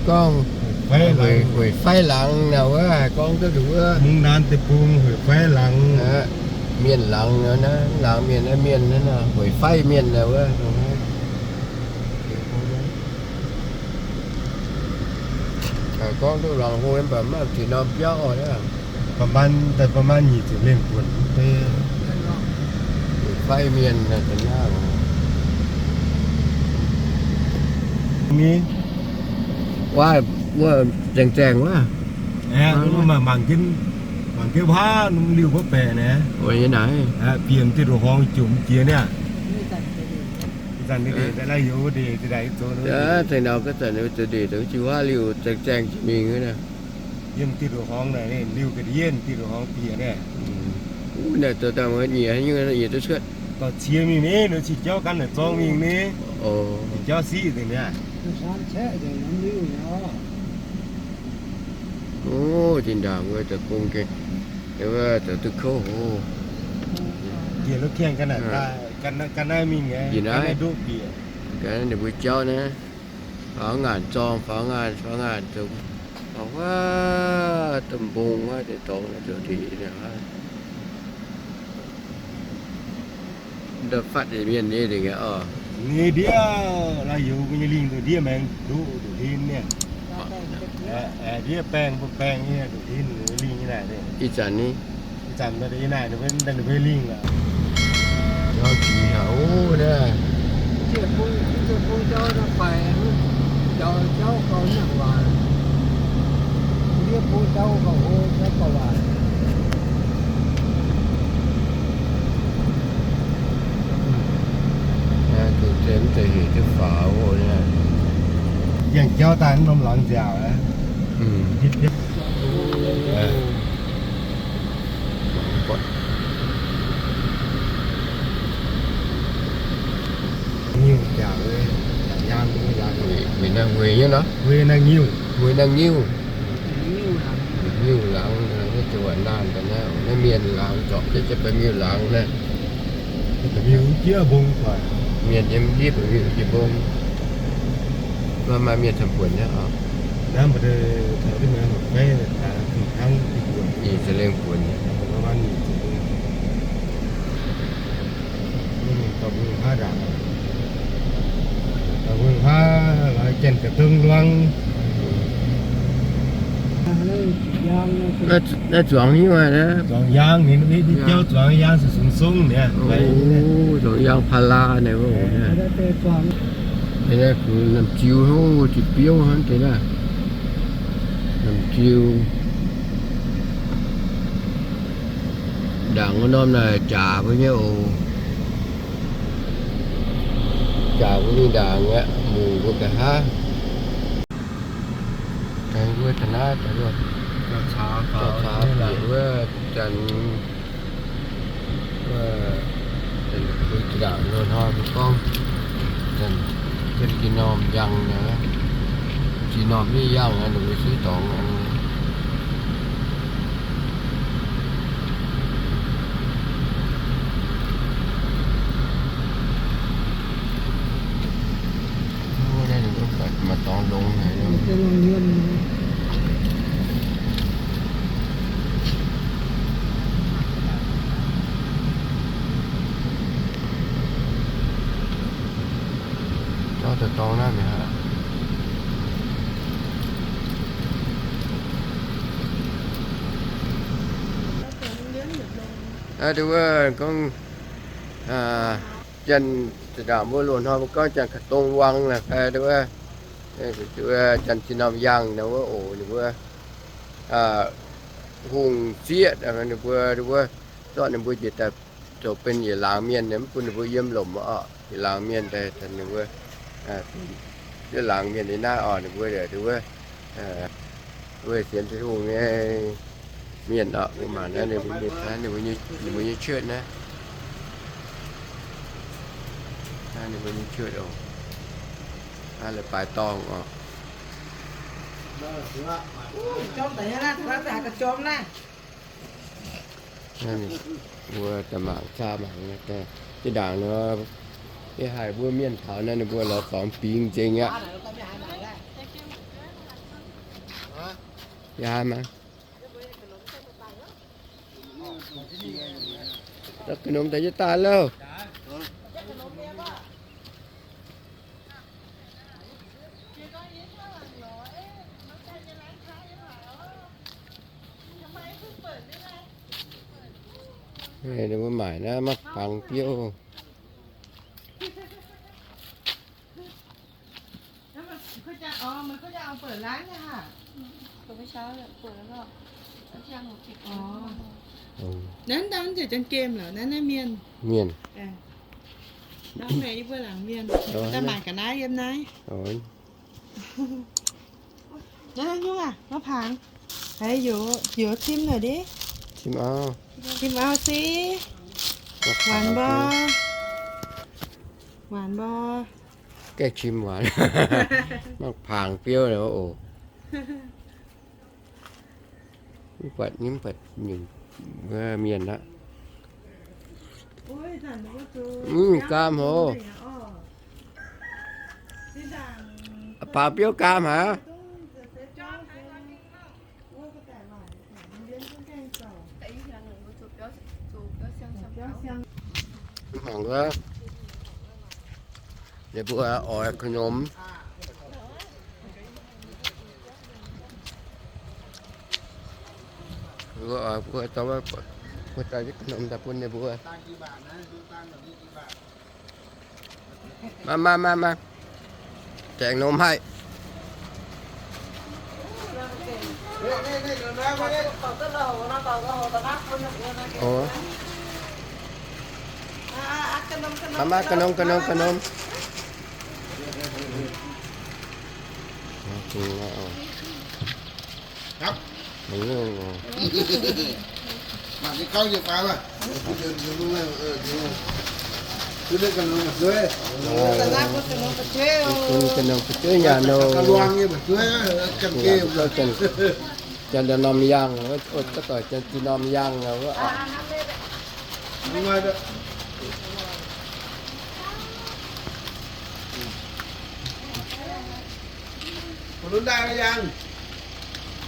Gorngv hueic faix laangz naaic wuov, haih gorngv duqv nduqc wuov. Mungv naaiv deic-bung hueic faix laangz. Mienh laangz naaiv, laangz mienh naaiv, mienh naaiv, hueic faix mienh naaic wuov. Gorngv duqv laangz hlo mv baac maiv maaih ziex norm biauv oc. ประมาณ แต่ประมาณ nyic ziepc lengh buonc. Hueic faix mienh naaic da'naaiv. Ni, wuov, wuov zaengc zaengc wuov. Mangc jienv, mangc jienv wuov, liuh wuov baeqc naaic. Bieqc diuh ndoqc horngz jomc jiex niaa. Ih zanc ndeic, ndeic, zoux ndeic, zoux ndeic, zoux ndeic, zoux jienv wuov liuh zaengc zaengc jiex mingh wuov naaic. Yiem diuh ndoqc horngz naaic, liuh ga'ndiev diuh ndoqc horngz bieqc naaic. Wuov naaic zoux dangh nyiec, nyiec duqv cuotv. Dorh cie mingh ni, ninh cingx jauv gan naaic zorng mingh ni. Cingx jauv siqv nzengc niaa. O, zinh ndaangc wuov deic-bung gengh, wuov zoux duqv kouv oc. Jiex lov kiangh gan naaic, gan naaiv mingh, gan naaiv nduqv bieqc. Gan naaiv ninh mbuo jauv naaiv, faaux ngaanc zorng, faaux ngaanc, faaux ngaanc zoux, faaux wuov domh mbong wuov deix dorngx zoux ndeic naaic. Ndau fatv mienh nyei dingc oc. Nyei ndiev, la'youz mbuo nyei lingh nduqc ndiev maengx nduqc nduqc hlen niaa. Ndiev baengh mbuo baengh nyei nduqc hlen nyei lingh nyei naaic. Ih zanc ni, ih zanc ninh mbuo lingh lorqc. Jauv jiex hnyangx ov naaiv. Ndiev bung jauv naaiv faix, jauv gauh nangc waac. Ndiev bung jauv gauh hlo, jauv gauh waac. Naaiv gengh mv zeiz hec duqv faaux oc. Yangh jauv daaih mv norm laangz nziaauc aqv. Nyiuh jaax, jaax yaang, hueix naaiv hueix nyei nor, hueix naaiv nyiuh, hueix naaiv nyiuh, nyiuh laangz, naaiv zuqc naanh daaih naaiv, naaiv mienh laangz zorpc jienv, jienv ba'miuh laangz naaiv. Ba'miuh jiex mbong, mienh yiem ndiev ba'miuh jiex mbong. Maiv maaih mienh camv buonc nyei oc. Ih za'lengh buonc. Naaiv zuangx hiuv aqv, zuangx yaang, ninh jauv zuangx yaang se sung sung niaa. Zuangx yaang พารา naaic. Namh ziux hov, jiex biouv hnangv deix naaiv. Namh ziux ndaangc wuov norm naaic jaax mbuo nyei oc. Jaax mbuo mingh ndaangc aqv, mungc mbuo nqa'haav. Wuov taux naaiv, wuov janx, wuov, janx-kuv jiex ndaangc loz-hnoi mbuo gorngv, janx jienv jiex normh yangh naaic, jiex normh mingh yangh naaic, ninh mbuo suiv dorngx naaic. Maaih dorngx longx haic. Jauv daaih dorngx naaiv mi'aqv. Aa, dongh wuov gorngv, aa, janx zinh ndaangc mbuo loz-hnoi mbuo gorngv janx-ka'dong wang naaic, fai dongh wuov, dongh wuov janx jiex normh yangh naaic wuov oc, ninh mbuo, aa, hungh sieqv, ninh mbuo, ninh mbuo zorqv ninh mbuo njiec daaih zoux benx yietc laangz mienh, mv bun ninh mbuo yiem lomc oc. Yietc laangz mienh daaih, ninh mbuo, yietc laangz mienh nyei naaiv oc, ninh mbuo dongh wuov, wuov sienx Tin-Hungh nyei mienh oc. Mbuo mangc naaiv ninh mbuo nyei, ninh mbuo nyei church naaiv. Naaiv ninh mbuo nyei church oc. Naaiv la'baaix dorngh oc. Mbuo daaih mangc, caa mangc, zinh ndaangc nor, yie haiz mbuo mienh taux naaiv ninh mbuo lorz dorngx bingx nzengc aqv. Yaac haiz mangc. Daaih ga'nongx daaih jienv daaih lauh. Ninh mbuo maaic naaiv maiv fangx biouv. Naaiv dangv njiec janx gemh lorqc, naaiv naaiv mienh. Mienh. Naaiv mbuo laangz mienh. Daaih maaic ga'naaiv yiem naaiv. Naaiv nyungc aac, maiv fangx. Haiz youz, youz tim naaic div. Tim auv. Tim auv si. Waanc mbuo. Waanc mbuo. Gaengh tim waanc. Maiv fangx biouv oc. Mv buatc, mv buatc nyungc mienh aqv. Mv gaam hov. Fangx biouv gaam haic. Mangc gaax, ninh mbuo oix ga'nongx. Mbuo oix, mbuo dorh, mbuo dorh ga'nongx daaih bun ninh mbuo. Maiv, maiv, maiv, maiv. Gaengh norm haih. Maiv, maiv, ga'norm, ga'norm, ga'norm. Ga'norm fu'jueiv nyaanh nor. Janx norm yangh, janx norm yangh.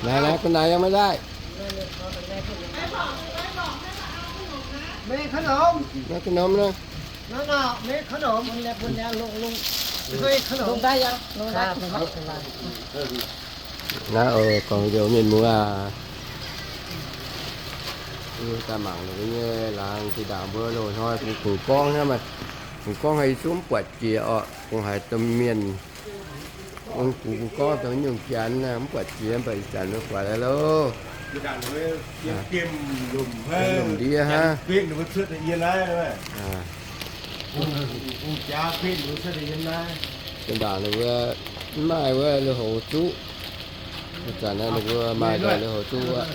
Naaiv, naaiv, gunv naaiv yaac maiv daaih. Maiv ga'norm naaiv. Naaiv oc, gorngv njoux mienh muoz aac. Daaih mangc ninh nyei laangz zinh ndaangc mbuo loz-hnoi bungx gorngv hnangv, bungx gorngv haiz yie zungv mv buatc jiex orqc, kungx haiz domh mienh ong bungx gorngv dongh nyungc janx mv buatc jiex, mv baac ih zanc mbuo guaix lai loh. Lomh ndiev hnangv. Zinh ndaangc ninh mbuo mv maaih wuov lui-houx zuqv. Ih zanc naaiv ninh mbuo maaih daaih lui-houx zuqv aqv.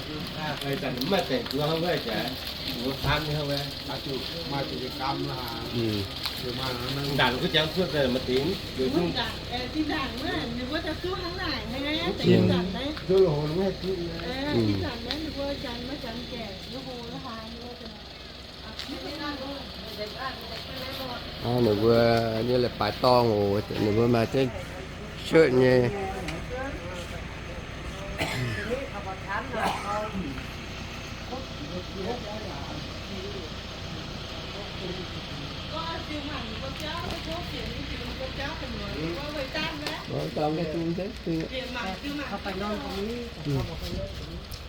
Ninh mbuo nyei leiz-baaix dorngh oc, ninh mbuo maaih jienv cuotv nyei.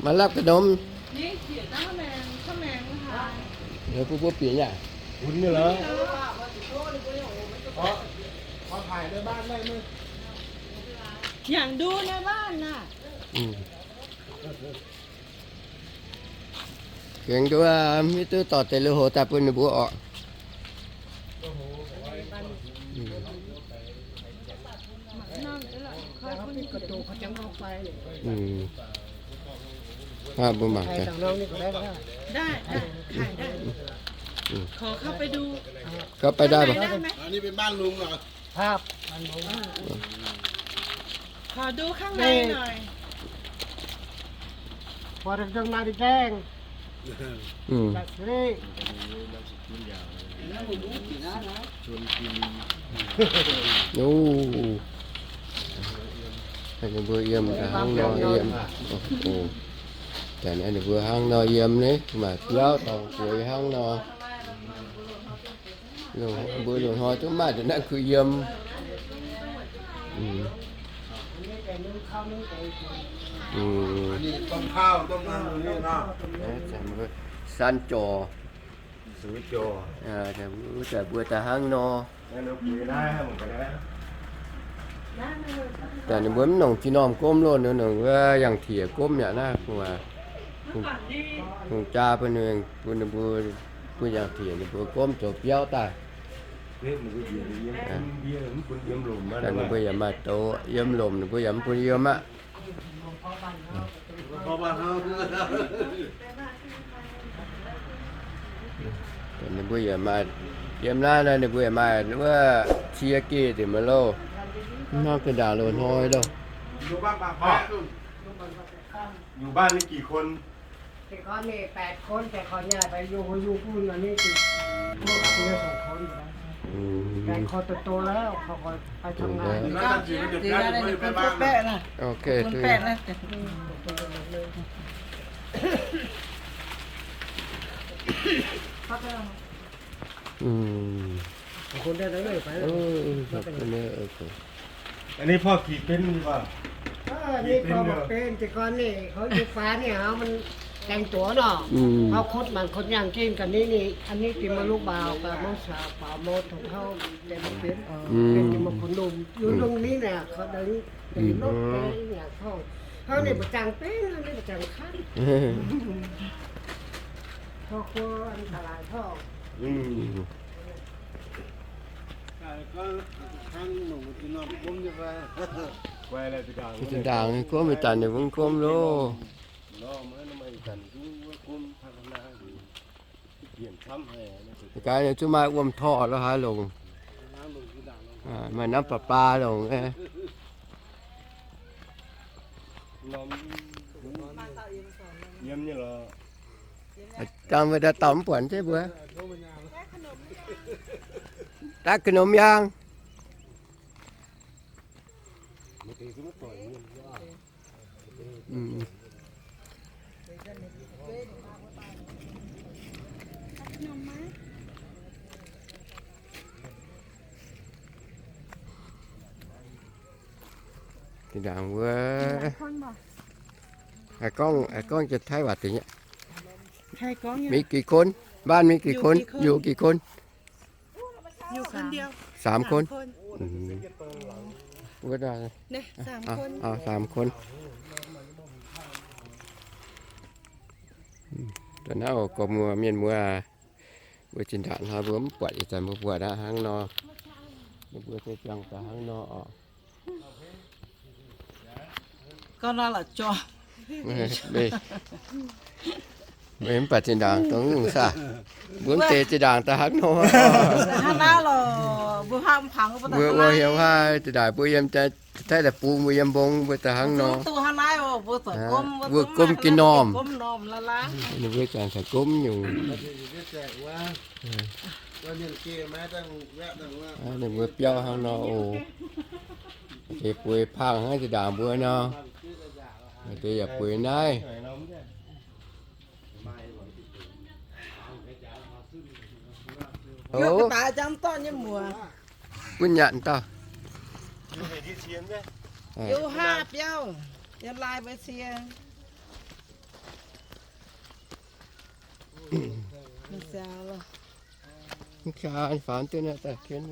Maaih lapv ga'norm. Bun bieqc nyei. Yangh ndu naaiv baanh naaic. Gengh duqv, mv hiuv duqv dorh deix lui-houx daaih bun ninh mbuo orqc. Mbuo mangc gaax. ได้ ได้ ถ่ายได้ ขอเข้าไปดู เข้าไปได้ปะ ข้างในได้ไหม อันนี้เป็นบ้านลุงเหรอ ครับ ขอดูข้างในหน่อย พอถึงข้างในแจ้ง อืม จัดสิริ โอ้ Ninh mbuo yiem hnangv nor yiem. Ninh mbuo hnangv nor yiem ni, maaih biauv dorngx bueix hnangv nor. Mbuo loz-hnoi zungv maaih deix naaiv kuh yiem. San jorc. Wuov deix mbuo daaih hnangv nor. Daaih ninh mbuo mv nongc jiex normh gomv loh, ninh nongc wuov yangh tiex gomv yaac naaiv, hungh jaa bun ninh mbuo, bun yangh tiex ninh mbuo gomv zoux biauv daaih. Daaih ninh mbuo yaac maaih douz yiem lomc, ninh mbuo yaac mv bun yiem aqv. Ninh mbuo yaac maaih yiem naaiv nor, ninh mbuo yaac maaih wuov cie geh deix maiv loh. Hnangv ga'ndaangc loz-hnoi loh. อยู่บ้านนี่กี่คน แต่ก่อนนี่แปดคน แต่ก่อนย้ายไปอยู่ อยู่ปูน อันนี้สิ พวกเมียสองคน แต่เขาโตๆแล้ว เขาก็ไปทำงาน แล้วก็สิไปบ้าน คนแปะนะ โอเค คนแปะนะ อืม คนได้แล้วเลยไป เออ ครับ อันนี้พ่อกรีดเป็นหรือเปล่า เออ นี่พ่อบอกเป็น แต่ก่อนนี่เขาอยู่ป่าเนี่ย เขามันแต่งตัวเนาะ อืม เขาขุดมันขุดหยังกินกันนี่ นี่ อันนี้ที่มาลูกบ่าวกับน้องสาวบ่าวมดของเขา แต่บ่เป็น อืม เป็นที่มาขุดหนุ่ม อยู่ตรงนี้เนี่ย เขาเดิน เดินรถไปเนี่ย เขา เขาเนี่ยประจังเป็น เขาเนี่ยประจังคัน พ่อครัวอันตรายพ่อ อืม Zinh ndaangc gomv, ih zanc ninh mbuo gomv loh. Gaax ninh zungv maaih wuom-torh lo haaix longc, maaih น้ำประปา longc. Dangh mbuo daaih dauh mv buatc jienv mbuo. Daaih ขนมยัง? Zinh ndaangc wuov, aa gorngv, aa gorngv jiex Taiv waac deix nyei. มีกี่คน?บ้านมีกี่คน? อยู่กี่คน? อยู่คนเดียว สามคน สามคน อืม ก็ได้ เนี่ย สามคน เอา เอา สามคน อืม da'naaiv oc, gorx muoz mienh muoz, mbuo zinh ndaangc hnoi mbuo mv buatc, ih zanc mbuo buatc aqv hnangv nor. Mbuo se ziangh daaih hnangv nor oc. Meih mv baac zinh ndaangc dongh nyungc saah? Mbuo mv deix zinh ndaangc daaih hnangv nor. Mbuo wuov heuc haaix zinh ndaangc mbuo yiem Taiv deic-bung, mbuo yiem mbong mbuo daaih hnangv nor. Mbuo gomv ga'normh. Ninh mbuo zanc caux gomv nyungc. Ninh mbuo biauv hnangv nor oc. Deix bueix pang hnangv zinh ndaangc mbuo nor. Deix yaac bueix naaiv. Gunv nyanc dauh. Yiem haav biauv, yiem lai mbuo cie. Mv klar, faaux duqv naaiv daaih ken.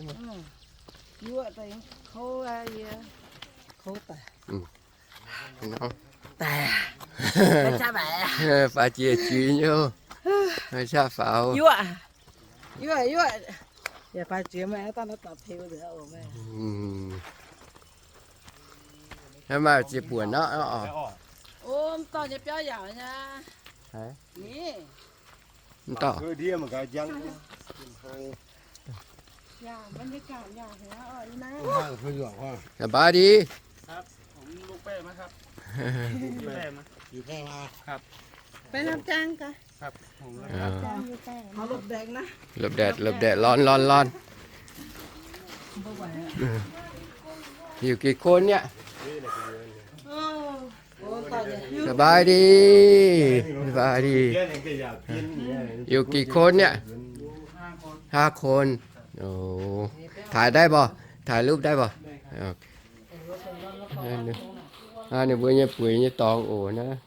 Yuoqv daaih kouv aqv, yie kouv daaih. Faaux jiex jiex nyei, maiv qaqv faaux. Yuoqv, yuoqv, yuoqv. Yaac faaux jiex meih, dangh naaiv daaih peu nzengc oc meih. Hnangv maaih ziex buonc nor oc. Mv dorh nyei biauv yaauc nyei. Mv dorh. Bye đi. ครับ ผมลูกแป้งนะครับ อยู่แป้งมา ครับ ไปรับจ้างกะ ครับ ผมรับจ้าง อยู่แป้ง เขาหลบแดดนะ หลบแดด หลบแดด ร้อน ร้อน ร้อน อยู่กี่คนเนี่ย นี่แหละ สบายดี สบายดี อยู่กี่คนเนี่ย ห้าคน โอ้ ถ่ายได้ป่ะ ถ่ายรูปได้ป่ะ โอเค อ่า ninh mbuo nyei bueix nyei dorngx oc naaiv.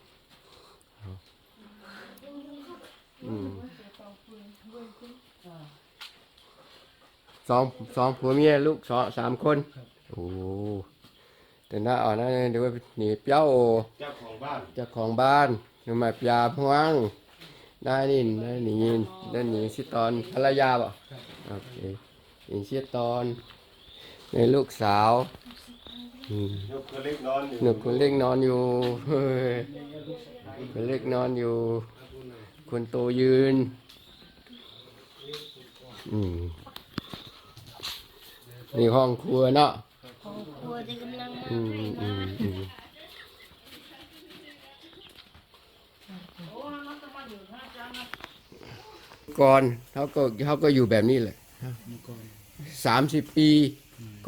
Song, song ผัวเมีย ลูก สอง สาม คน โอ้ แต่น่าอ่อนนะ ninh mbuo ninh biauv oc. เจ้าของบ้าน ninh maaih biaa hmuangv. Naaiv ninh, naaiv ninh, naaiv ninh sieqv dorn ภรรยา oc. Ok. Ninh sieqv dorn, ninh ลูกสาว. Ninh kuv lengh norm yoc, kuv lengh norm yoc, คนโตยืน. Ninh ห้องครัว nor. Gorn, เขาก็ เขาก็อยู่แบบนี้แหละ สามสิบ ปี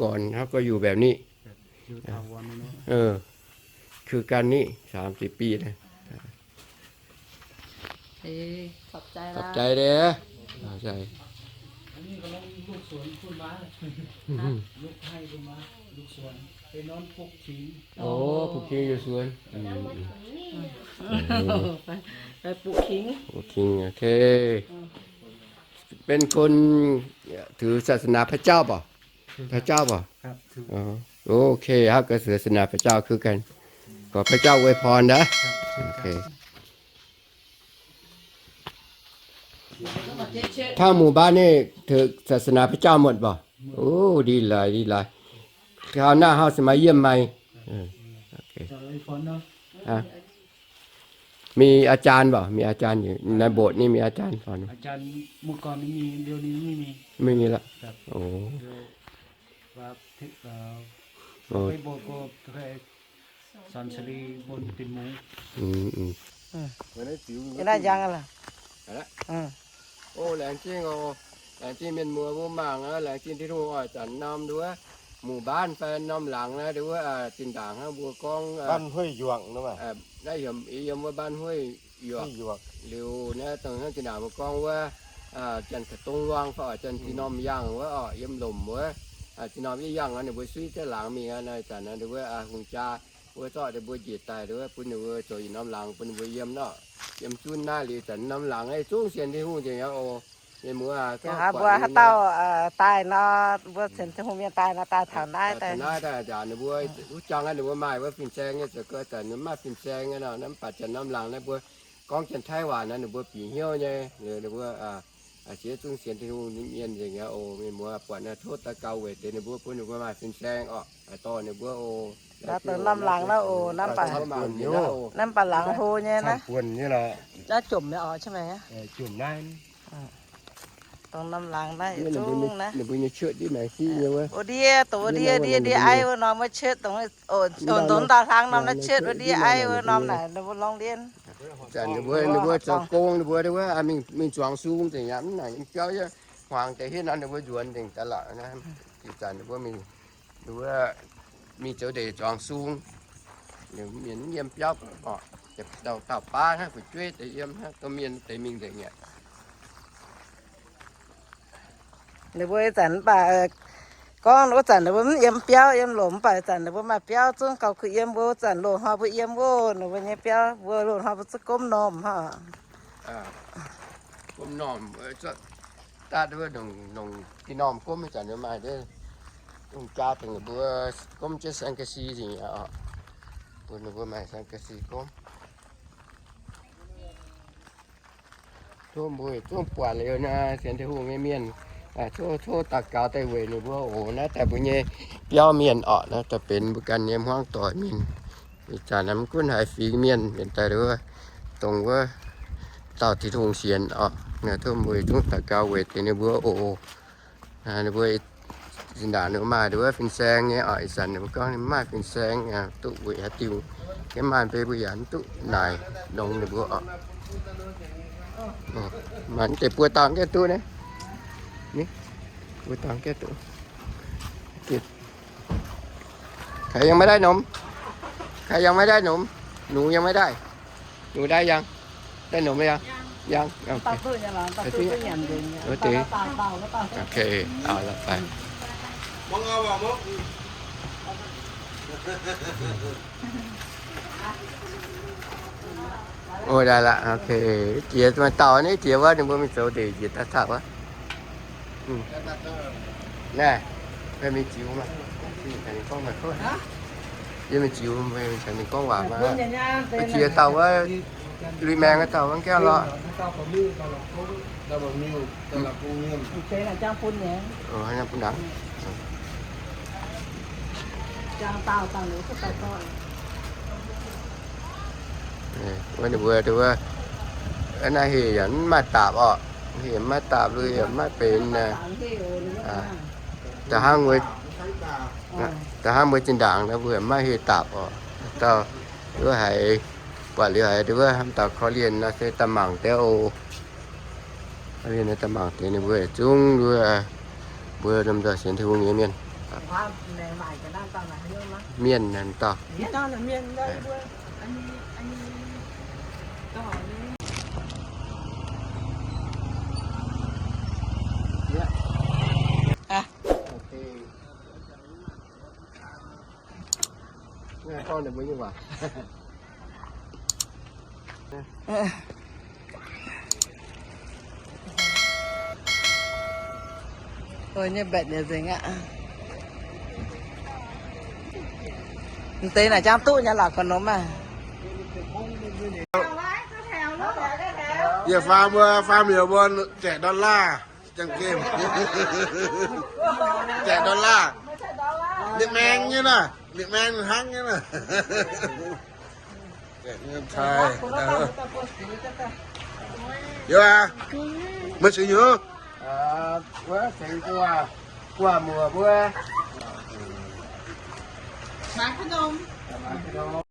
ก่อน เขาก็อยู่แบบนี้ เออ คือกันนี่ สามสิบ ปี นะ ขอบใจ ขอบใจเด้อ ขอบใจ อันนี้ก็ลูกสวนคุณมา ลูกให้คุณมา ลูกสวน ไปนอนปลูกขิง โอ้ ปลูกขิงอยู่สวน ไป ไปปลูกขิง ปลูกขิง โอเค เป็นคนถือศาสนาพระเจ้าเปล่า พระเจ้าเปล่า ครับ ถือ อ๋อ โอเคครับ ก็ศาสนาพระเจ้าคือกัน ขอพระเจ้าอวยพรนะ ครับ โอเค ทั้งหมู่บ้านนี่ถือศาสนาพระเจ้าหมดบ่ โอ้ ดีหลาย ดีหลาย คราวหน้าเฮาจะมาเยี่ยมใหม่ เออ โอเค ฮะ มีอาจารย์บ่ มีอาจารย์อยู่ในโบสถ์นี่ มีอาจารย์สอนไหม อาจารย์เมื่อก่อนนี่มี เดี๋ยวนี้ไม่มี ไม่มีละ ครับ โอ้ เดี๋ยวว่า เอ่อ โอ้ ไปโบสถ์ก็เคย สอนสลีบนตินหมู อืม อืม เออ เออ นั่นยังอะล่ะ เอาละ อืม โอ้ แหลงจริง โอ้ แหลงจริง mienh muoz mbuo mangc aqv, แหลงจริง Tin-Hungh oix zanc norm nduov หมู่บ้าน fai norm laangz naaiv nduov, zinh ndaangc hnangv mbuo gorngv บ้านห้วยหยวก naaiv heuc yiem wuov บ้านห้วยหยวก liuz naaiv dongh hnangv zinh ndaangc mbuo gorngv wuov, janx-ka'dong luang fai oix janx zinh norm yangh wuov orqc, yiem lomc wuov, zinh norm yie yangh nor ninh mbuo suiv jienv laangz mingh aqv. Naaiv zanc nduov hungh jaa wuov zorqv ninh mbuo njiec daaih nduov bun ninh mbuo zoux yietc norm laangz bun ninh mbuo yiem nor, yiem zunv naaiv liuz zanc norm laangz naaiv zungv sienx Tin-Hungh nzengc aqv oc. Mienh muoz aqv, mbuo haaix dauh daaih nor, mbuo sienx Tin-Hungh mienh daaih nor daaih taux naaiv daaih, naaiv daaih njaaux ninh mbuo wuov jangx aqv, ninh mbuo maaih wuov fin-saeng nyei, zoux gau zanc ninh maaih fin-saeng nyei nor, mv baac janx norm laangz naaiv mbuo gorngv janx-taiv waac naaiv ninh mbuo bieqc hnyouv nyei, ninh mbuo ziex zungv sienx Tin-Hungh mienh nzengc aqv oc. Mienh muoz buatc naaiv tov daux gaux weic deix ninh mbuo bun ninh mbuo maaih fin-saeng orqc, dorh ninh mbuo oc. Norm laangz naaiv oc, naaiv mv baac laangz hlo nyei naaiv, jomc nyei oc, jomc naaiv. Dongh norm laangz naaiv zungv naaiv, wuov ndiev, dongh wuov ndiev, ndiev aiv wuov norm wuov cietv, dongh ndongc dauh hlang norm naaiv cietv wuov ndiev aiv wuov norm naaic ninh mbuo longx ndiev. Zanc ninh mbuo, ninh mbuo zoux gong ninh mbuo, ninh mbuo mingh zuangx sung nzengc aqv, mv naaic yiem biauv yie hmuangx deix hietv nor ninh mbuo nzuonx nzengc daaih lorqc. Ih zanc ninh mbuo mingh, ninh mbuo mingh zoux ndeic zuangx sung, mienh mv yiem biauv orqc, dauh dauh baav hnangv fu'jueiv deix yiem hnangv, domh mienh deix mingh nzengc aqv. Ninh mbuo ih zanc mv baac gorngv wuov zanc ninh mbuo mv yiem biauv yiem lomc, mv baac ih zanc ninh mbuo maaih biauv zungv gauh kuh yiem. Mbuo wuov zanc loz-hnoi mbuo yiem wuov ninh mbuo nyei biauv, mbuo loz-hnoi mbuo zungv gomv normh hnangv. Gomv normh, daaih wuov nongc, nongc ginh normh gomv ih zanc ninh maaih, dongh jaa dongh ninh mbuo gomv jienv สังกะสี nzengc aqv. Bun ninh mbuo maaih สังกะสี gomv. Tov mbuo zungv buatc liuz naaiv sienx Tin-Hungh nyei mienh, tov, tov daux gaux daaih weic ninh mbuo oc. Naaiv daaih mbuo nyei biauv mienh orqc, naaiv daaih benx mbuo ganh nyei hmuangv doic mienh. Ih zanc naaiv mv gunv haaix fingx mienh, mienh daaih wuov, dongh wuov dauh Tin-Hungh sienx orqc. Tov mbuo zungv daux gaux weic deix ninh mbuo oc. Ninh mbuo zinh ndaangc ninh mbuo maaih wuov fin-saeng nyei orqc. Ih zanc ninh mbuo gorngv ninh maaih fin-saeng, duqv weic haaix diuc, maaih mbuo yaac mv duqv naaic longx ninh mbuo orqc. Maaih deix buo dauh gengh duqv naaiv. Buo dauh gengh duqv. ใครยังไม่ได้นม ใครยังไม่ได้นม หนูยังไม่ได้ หนูได้ยัง ได้หนมหรือยัง ยัง โอเค โอเค เอาละไป โอ้ ได้ละ โอเค jiex maaih dauh naaiv jiex wuov, ninh mbuo mingh zoux ndeic njiec daaih taux wuov. Naaiv, mingh ziux maah. Yie mingh ziux, mingh caux ninh gorngv waac maah. Jiex dauh wuov, lui maengx dauh wuov gaengh lorqc. Wuov ninh mbuo, wuov, naaiv heh yaac mv maaih daapc orqc. Heh mv maaih daapc, lui yaac mv maaih benx. Da'hnangv mbuo, da'hnangv mbuo zinh ndaangc mbuo yaac mv maaih heh daapc orqc. Dauh wuov haiz, buatc liuz haiz wuov, dauh korv-lienh nor se daaih mangc deix oc. Korv-lienh daaih mangc deix ninh mbuo zungv wuov, mbuo lomh nzoih sienx Tin-Hungh nyei mienh. Mienh naaiv dauh. Nyei mbaeqc nyei nzengc aqv. Mv deix naaic jangv duqv nyei lorqc, ga'nongx maah. Yie faam mbuo, faam mienh mbuo zaeqc dollar, jangv gemh. Zaeqc dollar. Liqc maeng nyei naaic, liqc maeng hnangv nyei naaic. Zaeqc nyei cai. Yie, mbuo cingx nyungc, wuov cingx guaav, guaav muoc mbuo.